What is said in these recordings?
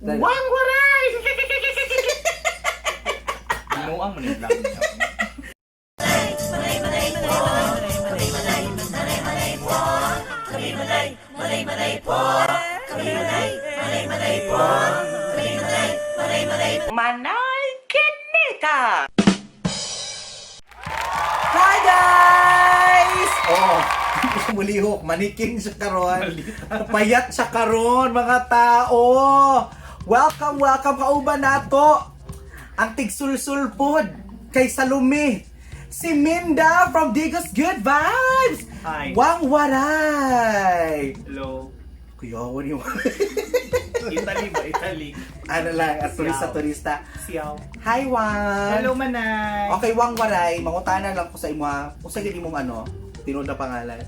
Wang Waray! Binuang man yung vlog niya. Manay Kinita! Hi, guys! Oh, mulihok, manikin siya karon. Payat siya karon, mga tao. Welcome, welcome, kauban nato. Ang tigsulsul pod kay Salome. Si Minda from Digos Good Vibes. Hi. Wang Waray. Hello. Kuyawan yung Italy ba? Italy. ano lang, at turista turista. Siyaw. Hi, Wang. Hello, Manay. Okay, Wang Waray, mangutana lang ko sa imo ha. Unsa gid imong ano, tinuod na pangalan?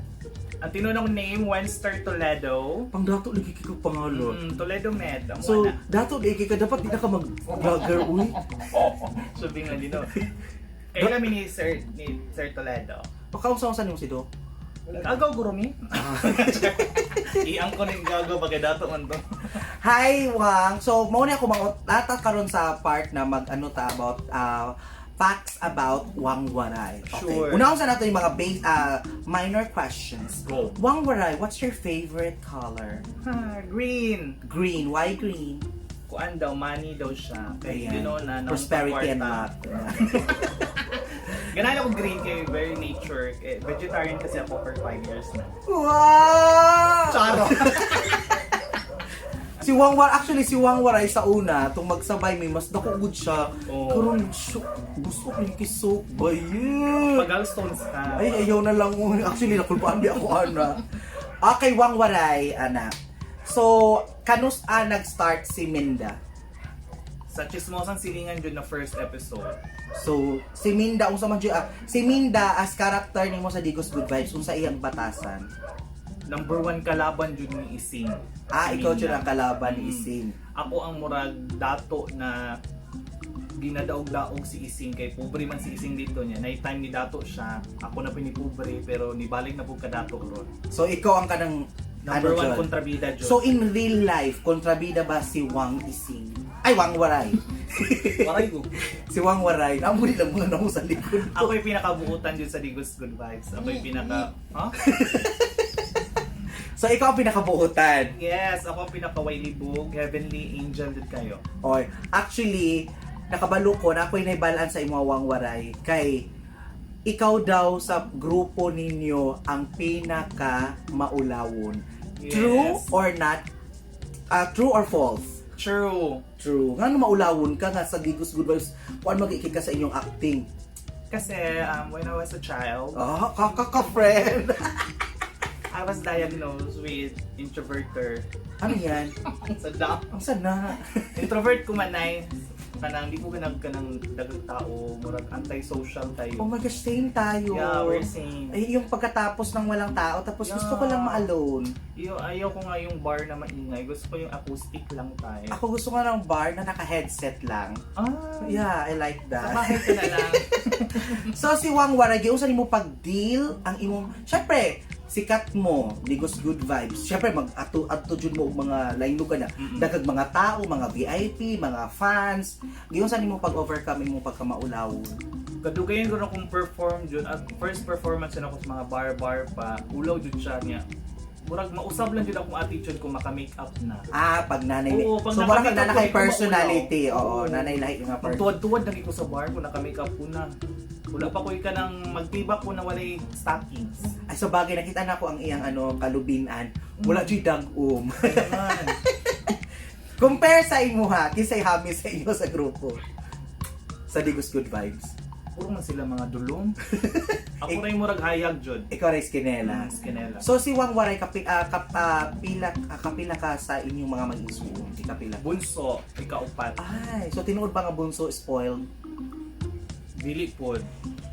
Ang tinunong name, Wenster Toledo. Pang dato lagi kay pangalan. Toledo Med. Ang So, wala. dato lagi ka dapat di na ka mag-vlogger uy. Sabi nga dino. Kayo kami ni Sir Toledo. Baka unsa unsa nimo si Do? Agaw gurumi. Iang ko ning gagaw bagay dato man to. Hi, Wang. So, mao na ako mga karon sa part na mag ano ta about facts about Wang Waray. Okay. Sure. Unahon sa nato yung mga base minor questions. Go. Wang Waray, what's your favorite color? Ha, green. Green. Why green? Kuan daw, money daw siya. Kay Ayan. you know na nang Prosperity and kwarta. luck. Ganahan ako green kay very nature. Eh, vegetarian kasi ako for 5 years na. Wow! Charo. Si Wang Waray, actually si Wang Waray sa una, tung magsabay may mas dako gud siya. Oo. Karon shook, gusto ko yung kisok ba yun? Pag gallstones ka. Ay, ayaw na lang. Uy. Actually, nakulpaan di ako, ana. Okay, Wang Waray, ana. So, kanus a nag-start si Minda? Sa Chismosang Silingan yun na first episode. So, si Minda, unsa man jud si Minda as character nimo sa Digos Good Vibes, unsa iyang batasan? Number one kalaban yun ni Ising. Ah, Si ikaw Minda. jud ang kalaban ni Ising. Ako ang murag dato na ginadaog-daog si Ising kay pobre man si Ising dito niya. Nay time ni dato siya. Ako na pinipobre pero nibalik na po ka dato ron. So, ikaw ang kanang Number ano one jud? kontrabida jud. So in real life, kontrabida ba si Wang Ising? Ay, Wang Waray. Waray ko. Si Wang Waray. Amo nila mga namo sa likod. Ako yung pinakabuutan dyan sa Digos Good Vibes. Ako yung pinaka... Huh? So ikaw ang pinakabuutan. Yes, ako ang pinakawaylibog. Heavenly angel din kayo. Oy, actually, nakabalo ko na ako'y naibalaan sa imo, Wang Waray, kay ikaw daw sa grupo ninyo ang pinaka maulawon. Yes. True or not? Ah, true or false? True. True. Ngano maulawon ka nga sa Digos Good Vibes? Kuan mag ka sa inyong acting. Kasi when I was a child, Ah, kaka friend. I was diagnosed with introverter. Ano yan? Sa da. Ang sana. Introvert ko man ay kanang di ko ganag kanang dagang tao, murag anti-social tayo. Oh my gosh, same tayo. Yeah, we're same. Ay, yung pagkatapos ng walang tao, tapos gusto ko lang ma-alone. Iyo, ayaw ko nga yung bar na maingay. Gusto ko yung acoustic lang tayo. Ako gusto ko ng bar na naka-headset lang. Ah, Yeah, I like sa that. bahay ka na lang. So si Wang Waray, giunsa nimo pag-deal ang imong, syempre, sikat mo, Digos Good Vibes. Syempre mag ato ato jud mo og mga lain lugar na dagag mga tao, mga VIP, mga fans. Giunsa nimo pag-overcome imong pagkamaulawon? Kadugayan ko na kung perform jud at first performance na ako sa mga bar-bar pa, ulaw jud siya niya. Murag mausab lang jud akong attitude kung maka-make up na. Ah, pag nanay. Oo, pag So mura kang naka-makeup nanay ko, personality. maulaw. Oo, Oo. nanay lahi nga person. Magtuwad-tuwad lagi ko sa bar kung naka-make up ko na. Wala pa ko ka nang magtiba ko na walay stockings. Ay, sa bagay, nakita na ko ang iyang ano, kalubinan. Wala jud dagom. Naman. Compare sa imuha, kinsay hami sa inyo sa grupo. Sa Digos Good Vibes. Puro man sila mga dulong. Ako na yung murag hayag jud. Ikaw rin, Skinela. Skinela. So si Wang Waray kapi, ah, kap, ah, pila kapila ka sa inyong mga mag-isuon? Kapila. Bunso, ikaupat. Ay, so tinuod ba nga bunso spoiled? Dili pod.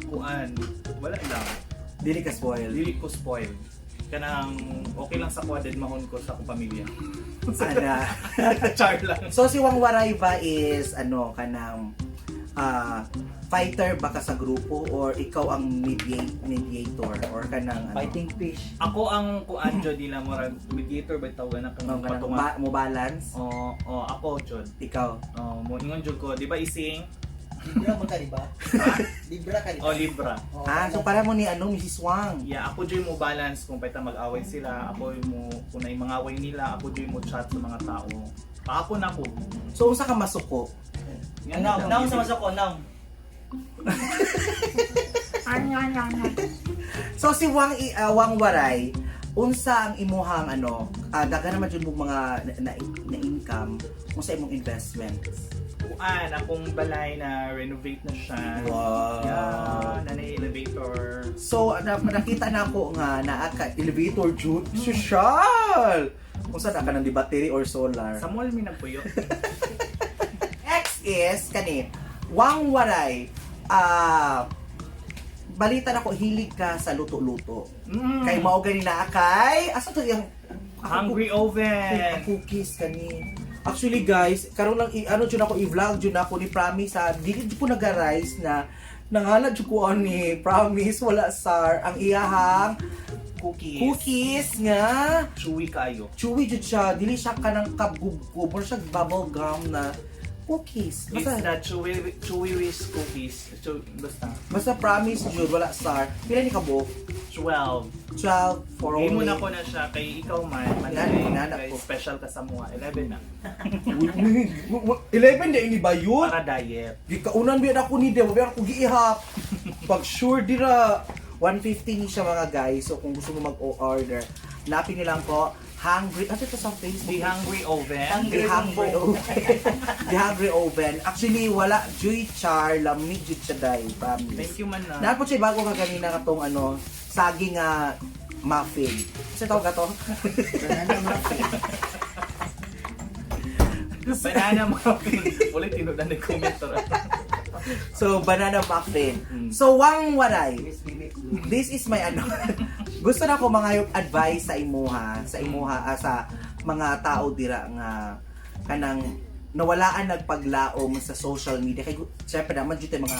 Kuan, wala lang. Dili ka spoiled. Dili ko spoiled. Kanang okay lang sa kuha, dead mahon ko sa akong pamilya. Ana. Char lang. So si Wang Waray ba is ano kanang Fighter ba ka sa grupo or ikaw ang mediator or kanang ano? Fighting fish. Ako ang kuan jud nila, murag mediator ba tawag na Ano, kang kanang patunga. mo balance? Oh, ako jud. Ikaw. Oh, mo ingon jud ko, di ba, Ising? Libra mo ka, di ba? Libra ka, di ba? O Libra. Oo, Ah, so para mo ni ano, Mrs. Wang. Yeah, ako jud mo balance kung paita mag-away sila, ako yung mo kung naay mga away nila, ako jud mo chat sa mga tao. Paako na ko. So unsa ka masuko? Nga Now, na now sa masako, now. So si Wang Waray, unsa ang imuhang ano, daghan naman jud mong mga na income, unsa imong investments? Kuan, akong balay na renovate na siya. Wow. Yeah, na elevator. So nakita na ako nga naa ka elevator jud. Social. Unsa na ka ng di battery or solar? Sa mall mi nagpuyo. Next is kani Wang Waray. Balita na ko hilig ka sa luto-luto. Kay mao gani naa kay asa to yung Hungry Oven. Cookies kani. Actually guys, karon lang ano jud ako i-vlog jud ako ni promise ha. Dili jud ko naga-rice na nangalat jud ko ani promise wala sar ang iyahang Cookies. cookies nga Chewy kayo. Chewy jud siya, dili siya kanang kabgubgob or siya bubble gum na cookies. It's Basta, the chewy, chewy wish cookies. Chew, basta. Basta promise jud wala sar. Pila ni kabuok? 12. 12 for Game mo only. na ko na siya kay ikaw man. Nan- Manay, nana kay ko. special ka sa mua. 11 na. 11 na ini ba yun? Para diet. Gikaunan biyan ako ni Deo, biyan ako giihap. Pag sure dira 150 ni siya mga guys. So kung gusto mo mag-order, napin niyo lang po Hungry. Ano ito sa Facebook? The Hungry Oven. The Hungry Oven. The Hungry Oven. Actually, wala. Joy Char, lamig jud siya dai. Promise. Thank you man na. Napot siya bago ka kanina katong ano, saging nga muffin. Sa tawag ka to? Banana muffin. Banana muffin. Ulit tinudan ng comment. So, banana muffin. So, Wang Waray. Miss Bibi. This is my ano. Gusto na ko mga advice sa imuha, sa mga tao dira nga kanang nawalaan nagpaglaom sa social media kay syempre naman jud tay mga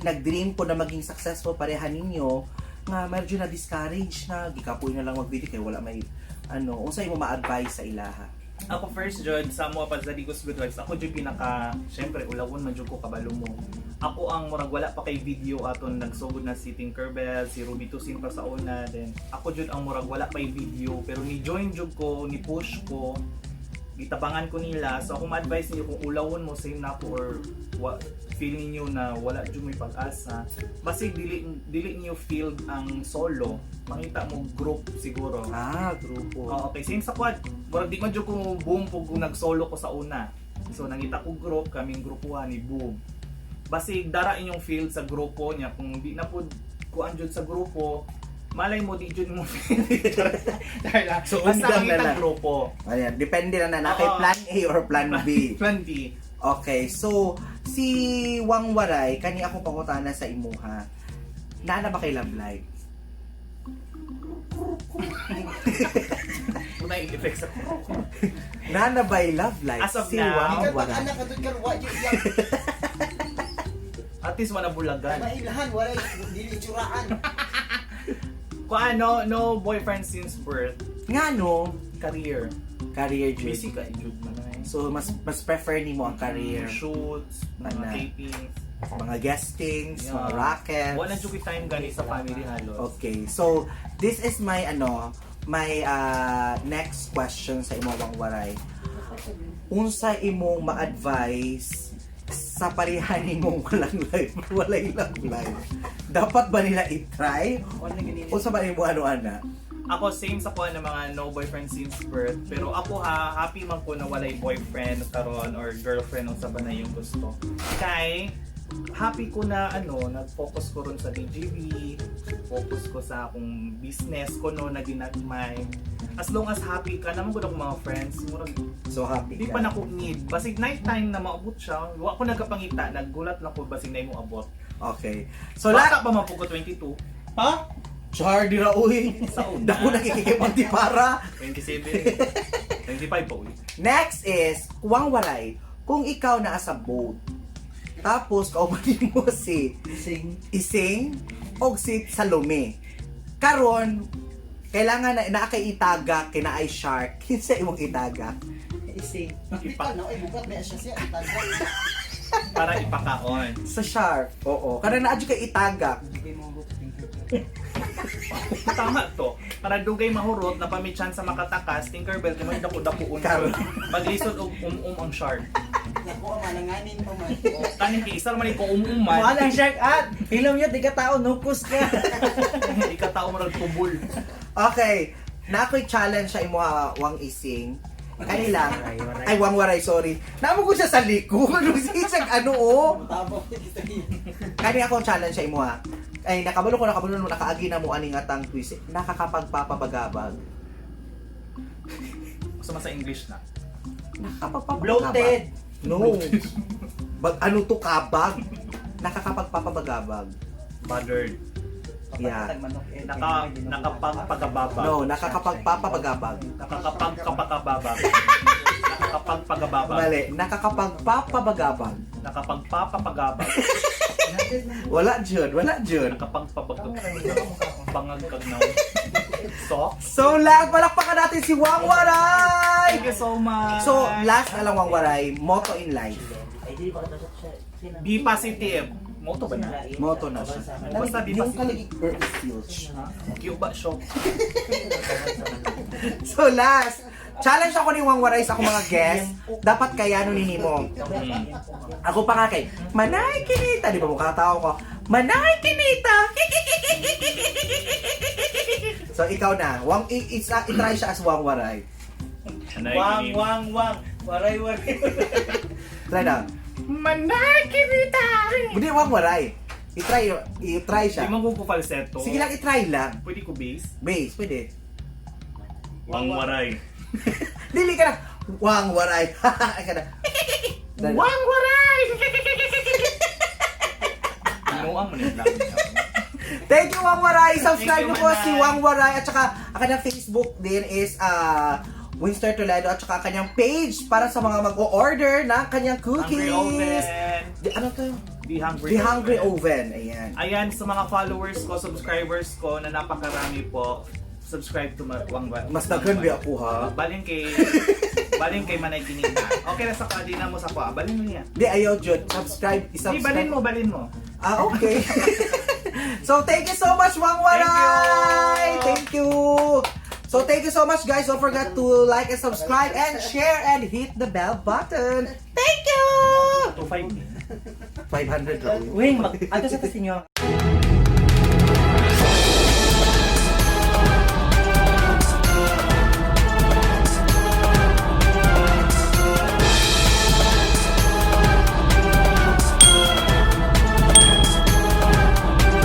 nag-dream ko na maging successful pareha ninyo nga medyo na discourage na gikapoy na lang mag-video kay wala may ano, unsa imo ma-advise sa ilaha? Ako first jud sa mo pa sa Digos Good Vibes. Ako jud pinaka syempre ulawon man jud ko kabalo mo. Ako ang murag wala pa kay video aton nagsugod na si Tinkerbell, si Ruby Tusin pa sa una, then ako jud ang murag wala pa video pero ni join jud ko, ni push ko, gitabangan ko nila. So ako ma-advise niyo kung ulawon mo same na ako or feel niyo na wala jud may pag-asa, basig dili dili niyo feel ang solo, mangita mo group siguro. Ah, grupo. Oo, okay. Same sa quad. Murag di man jud ko boom pug kung nag-solo ko sa una. So nangita ko group, kaming grupuhan ni boom. Basig dara inyong field sa grupo niya kung di na pud kuan jud sa grupo, malay mo di jud mo feel. Dahil lang. So, basta undang na mangita lang. grupo. Ayan, depende na na, na kay Oo. plan A or plan B. Plan B. Okay, so si Wang Waray, kani akong pangutana sa imuha. Naa na ba kay love life? Una yung effect sa Naa na ba love life? As of si now, Wang Ikan Waray. anak ka doon kan wa jud yang At least wala bulagan. mailhan wala dili tsuraan. Kuan no no boyfriend since birth. Nga no, Career. career jud. Busy ka jud man ay. So mas prefer nimo ang career, Shoots, mga Ana. tapings. Mga guestings, Yeah. mga rackets. Wala jud ko'y time gani sa family halos. Okay, so this is my ano, my next question sa imo, Wang Waray. Unsa imong ma-advise sa pareha nimong walang life, walay love life? Dapat ba nila i-try? Unsa ba imo ano ana? Ako same sa kuha ng mga no boyfriend since birth. Pero ako ha, happy man ko na walay boyfriend karon or girlfriend unsa ba na yung gusto. Kay happy ko na ano, nag-focus ko ron sa DGB, focus ko sa akong business ko no na ginagmay. As long as happy ka naman gud akong mga friends, murag So happy di ka. pa na ko need. Basig night time na maabot siya, wa ko nagkapangita, naggulat lang ko basig na imo abot. Okay. So Bata la pa man po ko, 22, Ha? Char dira uy. Sa una. Dako nakikipagtipara. 27, 25 pa uy. Next is Wang Waray. Kung ikaw naa sa boat, Tapos kauban nimo si Ising. Ising og si Salome. Karon kailangan na naa kay itagak kay naay shark. Kinsa imong itagak? Ising. Ipa. No, ay bukat may siya siya. Itagak. Para ipakaon. Sa shark. Oo. Kanang naa jud kay itagak. Tama to. Para dugay mahurot na pa may chance sa makatakas, Tinkerbell kay may dako-dakuon. Karon. Maglisod og um-um ang shark. Naku, ang malanganin pa man. Tanin kay isa man ko um-um man. Mukha lang shark at hilom yun, di ka tao, nukos ka. Di ka tao marag tubol. Okay. Na ako'y challenge sa imo ha, Wang Ising. Kani lang. Ay, Wang Waray, sorry. Namo ko siya sa likod. Sisag ano, oh. Tama ko kita. Kani ako ang challenge sa imo ha. Ay, nakabalo mo, nakaagi na mo aning atang twist. Nakakapagpapabagabag. Gusto man sa English na. Nakakapagpapabagabag. Bloated. No. Bag, ano to kabag? Nakakapagpapabagabag. Bothered. Yeah. Nakapagpagababag. No, nakakapagpapabagabag. Nakakapagkapakababag. Nakakapagpagababag. Mali. Nakakapagpapabagabag. Nakapagpapapagabag. Wala jud, wala jud. Nakapagpabagabag. Bangag kagnaw. So, So, lang, palakpakan natin si Wang Waray! thank you so much. So, last na lang Wang Waray, motto in life. Be positive. Motto ba na? Motto na siya. Basta be Yung positive. kalagi or Cuba shop. So last, challenge ako ni Wang Waray sa akong mga guests. Dapat kaya no nimo. Ako pa nga kay, Manay Kinita! Di ba mukha tao ko? Manay Kinita! So ikaw na, Wang, i-try siya as Wang Waray. Wang, wang, wang. Waray, waray. Try na. Manay kinita! Hindi, Wang Waray. I-try siya. Di mo ko falsetto. Sige lang, i-try lang. Pwede ko bass? Base, pwede. Wang waray. Dili ka na. Wang Waray. Ay ka na. Wang waray! Inuang mo nila. Thank you, Wang Waray. Subscribe Thank you, niyo po si Manay. Wang Waray. At saka, ang kanyang Facebook din is Winstar Toledo. At saka ang kanyang page para sa mga mag-o-order ng kanyang Hungry cookies. Oven. Ano to? The Hungry, The Hungry Oven. Ayan. Ayan, sa mga followers ko, subscribers ko, na napakarami po, subscribe to Wang Waray. Mas daghan ba ako ha? Balin kay Manay Kinita. Okay na sa ko, di na mo sa ko. Balin mo niya. Di, ayaw, Jud. Subscribe. Di, I-subscribe. balin mo, balin mo. Ah, okay. So, thank you so much, Wang Waray! Thank Thank you! So, thank you so much, guys. Don't forget to like and subscribe and share and hit the bell button. Thank you! 2.5. 500 raw. Wing, mag, ato sa tasinyo.